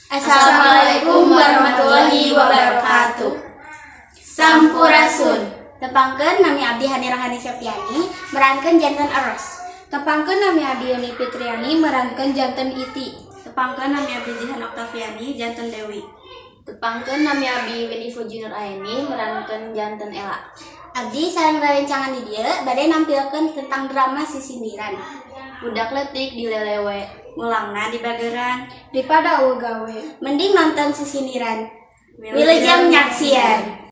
Assalamualaikum warahmatullahi wabarakatuh. Sampurasun. Tepangkeun, nami abdi Hani Rohani Septiani, merankeun janten Eros. Tepangkeun, nami abdi Yuni Fitriani, merankeun janten Iti. Tepangkeun, nami abdi Jihan Oktaviani, janten Dewi. Tepangkeun, nami abdi Windy Fuji Nur Aini, merankeun janten Ella. Abdi sareng rerencangan di dieu bade nampilkeun tentang drama Sisindiran. Budak leutik dilelewe. Ngulangna dibageran. Daripada euweuh gawe. Mending nonton Sisindiran. Wilujeng nyaksian.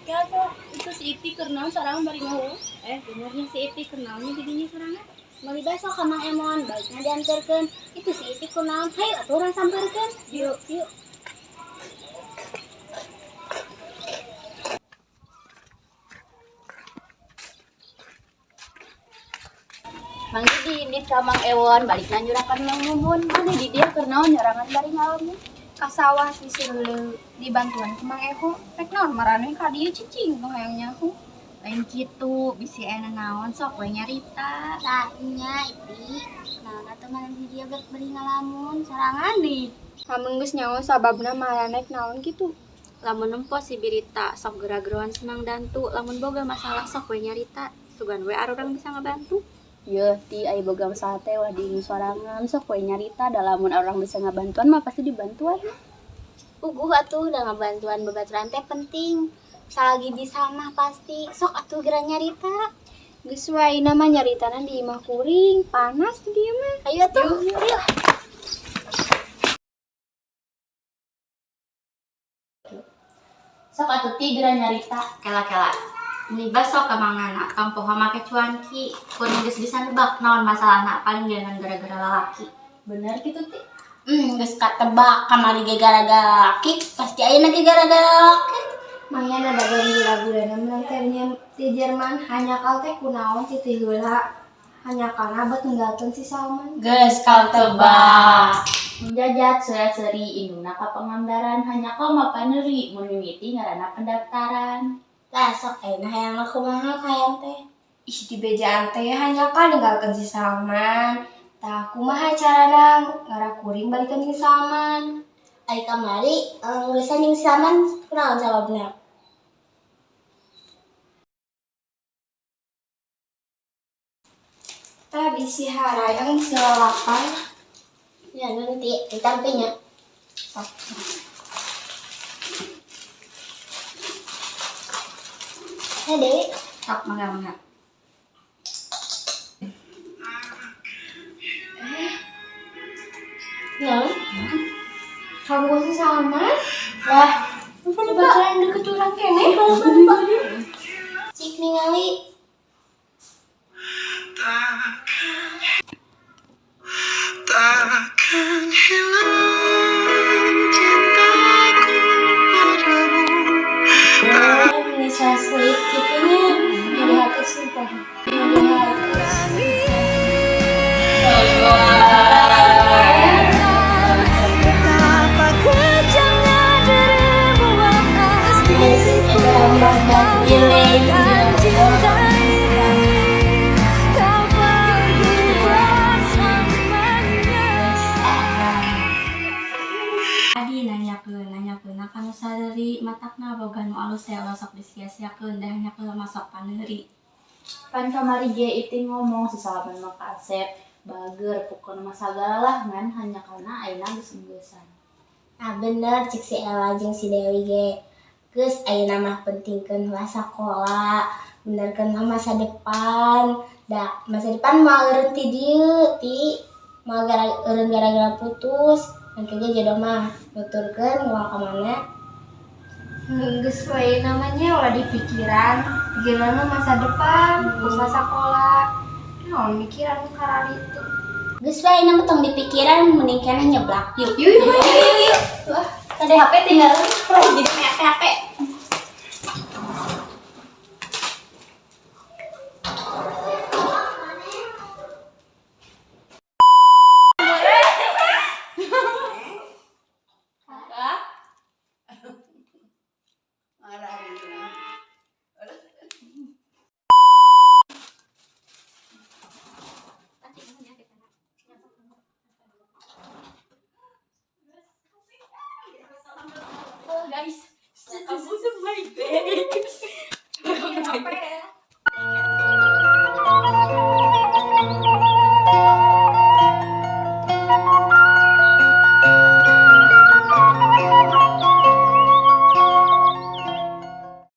Ya tuh, itu si Iti keur naon sorangan bari ngahuleng. Eh, bener nya si Iti keur naon nya didinya sorangan? Meuli baso ka Mang Emon, baikna dianterkeun. Itu si Iti kunaon? Hayu atuh urang sampeurkeun. Yuk, yuk. Mang Didi indit ka Mang Ewon, balikna nyurakan Mang Mumun. Mana di dia keur naon nyorangan bari ngalamun? Ka sawah disuruh dibantuan ku Mang Eho. Rek naon maraneh ka dieu, cicing nu hayang nyaho. Lain kitu, bisi aya naon sok we nyarita. Tah nya, Iti. Naon atuh mana di dia bari ngalamun sorangan nih. Lamun geus nyaho sababna maraneh naon kitu? Lamun nempo si birita sok gera-geroan senang dantu, lamun boga masalah sok we nyarita. Sugan we arurang bisa ngabantu. Yeuh, Ti, aya boga masalah teh wah diingu sorangan, sok we nyarita, da lamun orang bisa ngabantuan mah pasti dibantuan. Puguh atuh, da ngabantuan babaturan teh penting. Salagi bisa mah pasti. Sok atuh geura nyarita. Geus we ayeuna mah nyaritana di imah kuring, panas di dieu mah. Ayo atuh. Yuk. Sok atuh, Ti, geura nyarita. Kela-kela. Meuli baso ka mangana, tong poho make cuanki. Kuring geus bisa nebak naon masalahna, paling jangan gara-gara lalaki. Bener kitu, Ti? Geus katebak, kamari ge gara-gara laki, pasti ayeuna ge gara-gara laki. Mangnya dagang gula-gulana meunang teh ti Jerman, hanjakal teh kunaon ti heula. Hanjakalna bet ninggalkeun si Salman. Geus katebak. Menjajat seuri indungna ka Pangandaran, hanjakal mah paneuri mun mimiti ngaranna pendaftaran. Tah sok ayeuna hayang kumaha hayang teh? Ih, di bejaan teh hanjakal ninggalkeun si Salman. Tah kumaha carana ngarakuring balikeun si Salman? Ai kamari urusan jeung si Salman kunaon sababna? Tah bisi harayang si lalapan. Ya nanti ditampi nya. Sok. Hei Dewi, Sok, mangga mangga. Naon? Kamu si Salman? Lah, Baturan deket urang keneh. Cik ningali. Takkan hilang cintaku padamu. Nisa sulit kitu nya. Jadi hati sumpah. Jadi hati. Betapa kejamnya dirimu atas diriku. Lupakan cinta ini. Kau pergi bersamanya. Adi nanyakeun nanyakeun ka nu sareuri, matakna boga nu alus teh sok disia-siakeun, da hanjakal mah sok paneuri. Pan kamari ge Iti ngomong si Salman mah kasep, bager, pokona mah sagala lah, ngan hanjakalna ayeuna geus enggeusan. Ah bener cik si Ella jeung si Dewi ge. Geus ayeuna mah pentingkeun lah sakola, benerkeun lah masa depan. Da masa depan moal eureun ti dieu, Ti. Moal gara eureun gara-gara putus. Engke ge jodoh mah nuturkeun moal ka mana. Geus we namanya ulah dipikiran, pikiran mah masa depan, usaha sekolah. Naon mikiran nu kararitu. Geus we ayeuna mah tong dipikiran, mending keneh nyeblak yuk. Yuk yuk yuk yuk yuk. Wah, tadi HP tinggal jadi HP HP. Guys, this is my bag.